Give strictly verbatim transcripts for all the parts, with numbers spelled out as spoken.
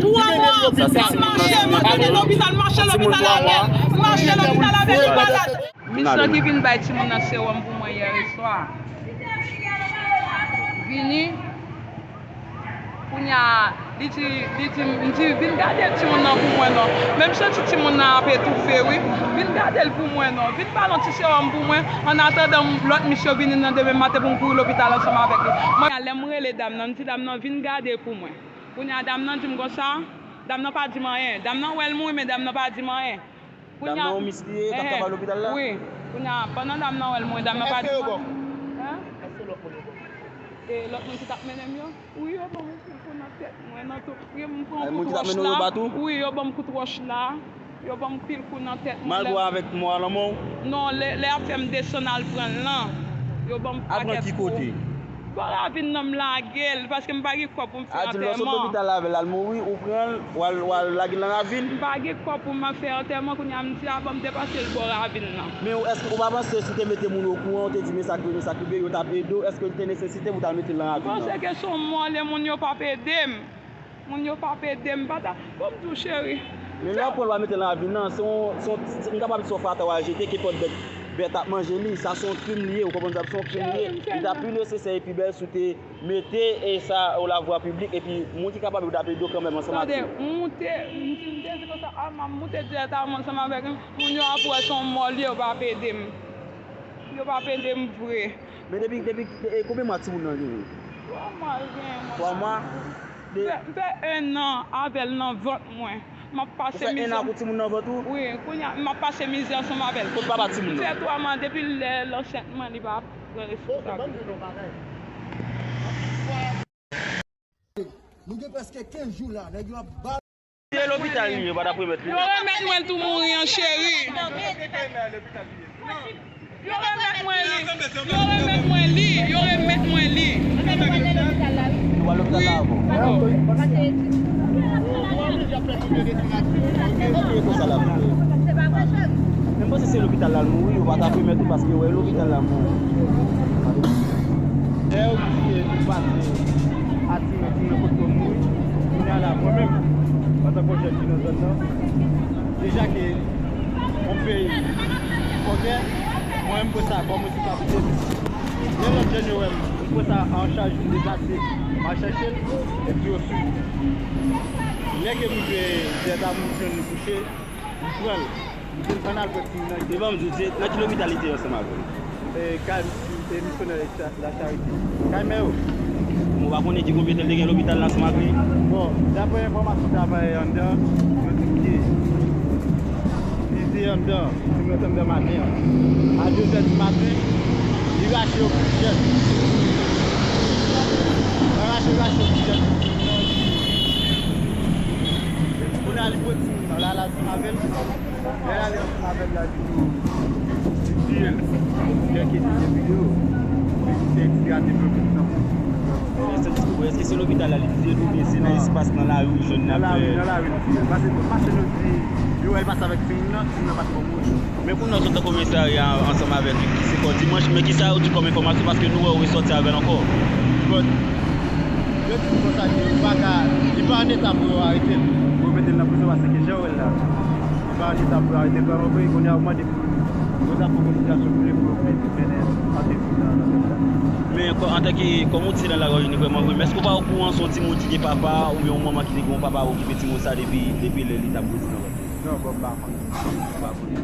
Twa mwa, m mache, m mache lopital, mache lopital avè l, mache lopital avè l, li malad. Misyon ki vin bay timoun nan sewòm pou mwen yè swa. Vini, kounye a, li di, li di, m di, "Vin gade timoun nan pou mwen non." Men m santi timoun nan ap etoufe, wi. "Vin gade l pou mwen non. Vin ba l yon ti sewòm pou mwen." Annatandan, lòt misye vini nan demen maten pou m kouri lopital ansanm avèk li. Mwen, lè m rele dam nan, m di dam nan, "Vin gade pou mwen." Kounye a, dam nan di m konsa, dam nan pa di m anyen. Dam nan wè l mouri, men dam nan pa di m anyen. Dam nan yon mis li ye, k ap travay lopital la? Wi. Kounye a, pandan dam nan wè l mouri, dam nan pa di m anyen. Èske yo ba w? Hein? Èske lòt moun yo ba w? E lòt moun ki t ap mennen m yo? Wi, yo ban m yon pil kou nan tèt mwen, nan tout. Wi, m pran yon kout wòch la. Wi, yo ban m kout wòch la. Yo ban m pil kou nan tèt mwen. Malgre w avèk mò a nan men w? Non, lè, lè y ap fè m desann al pran l lan, yo ban m pakèt kou. Al pran ki kote? Bò ravin nan m lage l, paske m pa gen kòb pou m fè antèman. A di l lè w sot lopital la avè l al mouri, ou pran l, w al, w al lage l nan ravin? M pa gen kòb pou m fè antèman, kounye a m di a ban m depase l bò ravin nan. Men w, èske ou pa panse si te mete moun okouran, ou te di men sa k rive, men sa k rive, yo t ap ede w, èske l te nesesite pou w t al mete l nan ravin nan? M panse ke se yon mò, lè moun yo p ap ede m. Moun yo p ap ede m, pa ta, bon, m di w, cheri. Men lè w pran l w al mete nan ravin nan, se yon, se yon, m kapab di se yon fatra w al jete, kenpòt bèt, bèt ap manje li, sa se yon krim li ye, ou konprann sa, se yon krim li ye. Li ta pi nesesè epi bèl si w te mete e sa o lavwa piblik, epi moun ki kapab yo t ap ede w kanmenm ansanm ak yo. Tande, m moute, m di, m te di konsa, a, m ap moute dirèkteman ansanm avèk li, moun yo ap wè se yon mò li ye, yo p ap ede m. Yo p ap ede m vre. Men depi, depi, e, konbyen mwa timoun nan genyen? Twa mwa l genyen, mwen. Twa mwa? M fè, m fè en an avè l nan vant mwen. M ap pase mizè. Ou fè en an ak yon timoun nan vant ou? Wi, kounye a, m ap pase mizè ansanm avè l. Kot papa timoun nan? M fè twa mwa depi lè l ansent mwen, li pa pran responsablite. Nou gen prèske kenz jou la, nèg yo ap ba Lopital li ye, yo pa t ap remèt li. Yo remèt mwen l tou mouri an, cheri. Yo remèt mwen li. Yo remèt mwen li. Yo remèt mwen li. Ou al lopital la avan? Wi. Ou te konsa la. Men m panse se lopital la l mouri, yo pa t ap remèt li paske yo wè lopital la mouri. Lè yo di se nou pase a timoun, timoun nan potko mouri, kounye a la, mwen menm, antanke yon jèn ki nan zòn nan, deja ke yon peyi kòkè, mwen menm, m pran sa kòm responsabilite m. Lè lòt jèn yo wè m, m pran sa an chaj, m deplase, m al chèche l, epi yo swiv. Lè ke m rive, dèyè ta moun jwenn li kouche, m pran l. M di l ann al pran timoun nan. Li ban m di w, se nan ki lopital li te ye ansanm avè w? E, kay, e, misyonè la Charite. Kay mè yo. Ou pa konnen ki konbyen tan l te gen lopital la ansanm ak li? Bon, daprè enfòmasyon travayè anndan, yo di m ke li te anndan, timoun nan te anndan maten an. A de zè di maten, li rache yon kout chèn. Li rache, rache yon kout chèn. Epi kounye a, li pran timoun nan, l al ansanm avè l. Lè l ale ansanm avè l la, li di, li tiye l. Kèk editè videyo. Li di se ekstra devlopman nan. Èske, èske se lopital la li tiye l oubyen se nan espas nan lari ou jwenn nan? Nan lari, nan lari li tiye l. Paske tout machann yo di, yo wè l pase avèk timoun nan, timoun nan pa t ko mouri. Men kounye a w sot nan komisarya ansanm avèk li, se kò dimanch, men kisa yo di kòm enfòmasyon, paske nou wè w resòti avè l ankò? Bon, yo di m konsa ke yo pa ka, li pa an eta pou yo arete l, pou yo mete l nan prizon, paske jan w wè l la, li pa an eta pou yo arete l vrèman vre, kounye a yo mande pou yo ta fè yon kominikasyon pou li, pou yo mennen antre timoun nan, nan zòn sa. Men kò, antanke, kòm ou di se nan lari w jwenn li vrèman vre, men èske w pa okouran se yon timoun ki gen papa, oubyen yon manman ki te gen yon papa okipe timoun sa depi, depi lè li t ap grandi nan vant li? Non, bon, m pa konnen. M pa konnen.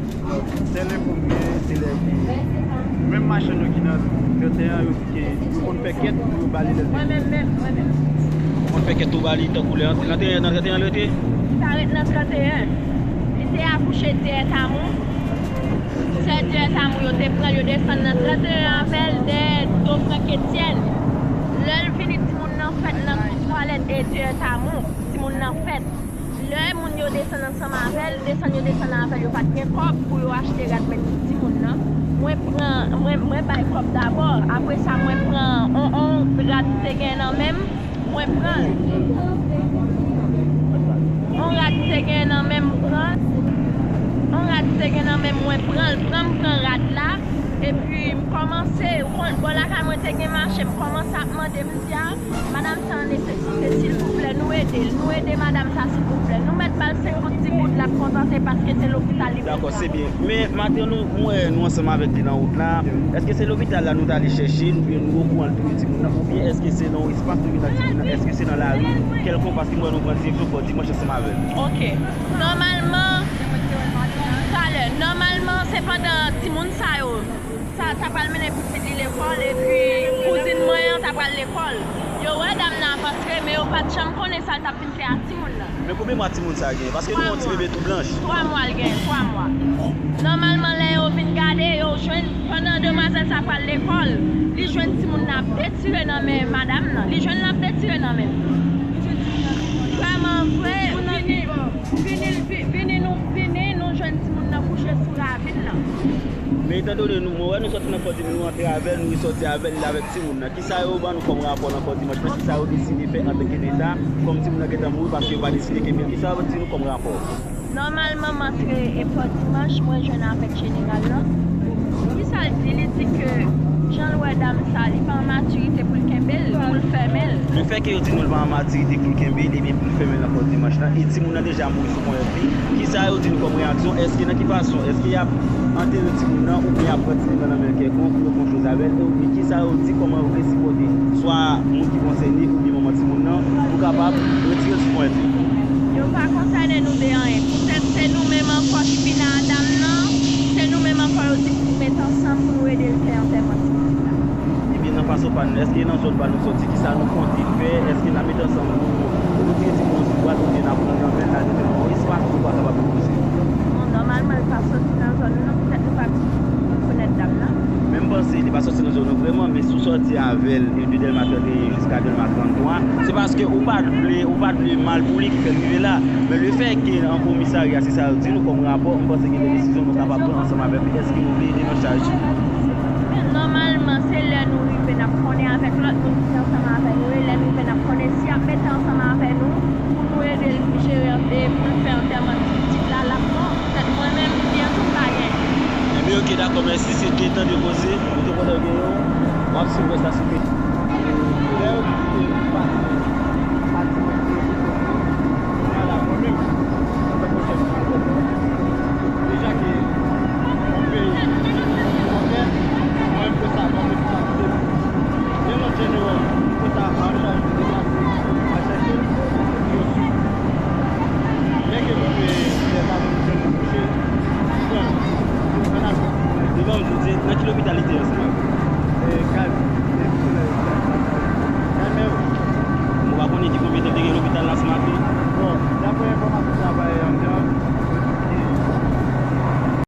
Sèl enfo m gen, se lè ke menm machann yo ki nan trannteyen an, yo di ke yo konn fè kèt pou yo ba li lè l te vini. Mwen menm, mwen menm. Ou konn fè kèt pou ba li, tankou lè nan trannteyen, nan trannteyen an l rete? Li pa ret nan trannteyen. Li te akouche dèyè Tamou. Sè dèyè Tamou yo te pran l, yo desann nan trannteyen avè l, dèyè do Frank Etienne. Lè l vini, timoun nan fèt nan twalèt e dèyè Tamou. Timoun nan fèt. Lè moun yo desann ansanm avè l, desann yo desann avè l, yo pa t gen kòb pou yo achte rad met sou timoun nan. Mwen pran, mwen, mwen bay kòb dabò. Apre sa, mwen pran on, on rad ki te gen nan men m, mwen pran l. On rad ki te gen nan men m, mwen pran l. On rad ki te gen nan men m, mwen pran l. Pran m pran rad la. Epi m kòmanse, ou konn, bò lakay mwen te gen mache, m kòmanse ap mande, m di, a, madanm sa an nesesite, silvouplè, nou ede l, nou ede madanm sa, silvouplè. Nou mèt ba l senk goud, di goud, l ap kontante paske se lopital li bezwen. Dakò, se byen. Men maten nou, m wè nou ansanm avèk li nan wout la. Èske se lopital la nou t ale chèche l, oubyen nou okouran l touye timoun nan, oubyen èske se nan yon espas nou vin ak timoun nan, èske se nan lari kèlkonk, paske m wè nou pran direksyon Fò Dimanch ansanm avè l? Ok. Nòmalman, talè, nòmalman, se pandan timoun sa yo, sa, sa pral mennen pitit li lekòl, epi kouzin mwen an ta pral lekòl. Yo wè dam nan ap antre, men yo pa t janm konnen sa l t ap vin fè ak timoun nan. Men konbyen mwa timoun sa a gen? Paske nou wè yon ti bebe tou blanch. Twa mwa l gen, twa mwa. Nòmalman, lè yo vin gade, yo jwenn, pandan demwazèl sa pral lekòl, li jwenn timoun nan ap detire nan men madanm nan. Li jwenn l ap detire nan men l. Vrèman vre, vini, vini, vi- vini, nou, vini, nou jwenn timoun nan kouche sou ravin nan. Men etan done nou, mwen wè nou sòti nan Fò Dimanch, nou antre avè l, nou resòti avè l, li avèk timoun nan. Kisa yo ban nou kòm rapò nan Fò Dimanch lan? Kisa yo deside fè antanke Leta, kòm timoun nan gentan mouri paske yo pa deside kenbe l? Kisa yo di nou kòm rapò? Nòmalman, m antre e Fò Dimanch, mwen jwenn avèk jeneral lan. Kisa l di? Li di ke jan l wè dam sa, li pa an matirite pou l kenbe l, pou l fèmen l. Lefètke yo di nou l pa an matirite pou l kenbe l, ebyen pou l fèmen l nan Fò Dimanch lan, e timoun nan deja mouri sou ponyèt li, kisa yo di nou kòm reyaksyon? Èske nan ki fason? Èske y ap antere timoun nan oubyen y ap pran timoun nan nan men l kèlkonk pou yo fè yon choz avè l? E oubyen kisa yo di kòman yo vle sipòte swa moun ki konsène oubyen manman timoun nan pou kapab retire l sou ponyèt li? Yo pa konsène nou de anyen. Poutèt se nou menm ankò ki vin a dam nan, se nou menm ankò yo di pou nou met ansanm pou nou ede l fè antèman timoun nan. Ebyen, nan fason pa nou, èske nan zòn pa nou sòti, kisa nou konte fè? Èske n a met ansanm pou retire timoun sou dwat oubyen n a pran l nan men n al mete l nan yon espas pou l pa kapab repoze? Bon, nòmalman, l pa sòti nan zòn nou, non, poutèt nou pa rekonèt dam nan. Men m panse li pa sòti nan zòn nou vrèman, men si w sòti avè l e de Dèlma trannteyen jiska Dèlma tranntwa, se paske ou pa t vle, ou pa t vle mal pou li ki fè l rive la. Men lefètke an komisarya, se sa yo di nou kòm rapò, m panse gen de desizyon nou kapab pran ansanm avèk li. Èske nou vle ede nan chaj li? Nòmalman, se lè nou rive, n ap konnen avèk lòt moun ki ansanm avè nou, e lè n rive, n ap konnen si y ap mete ansanm avè nou pou nou ede l jere e pou l fè antèman pitit la, l ap bon. Poutèt mwen menm, byen tou m pa gen. Ebyen, oke, dakò, mèsi. Se te tan de koze. Ou te konnen w gen yon, w ap swiv rès la sou Facebook.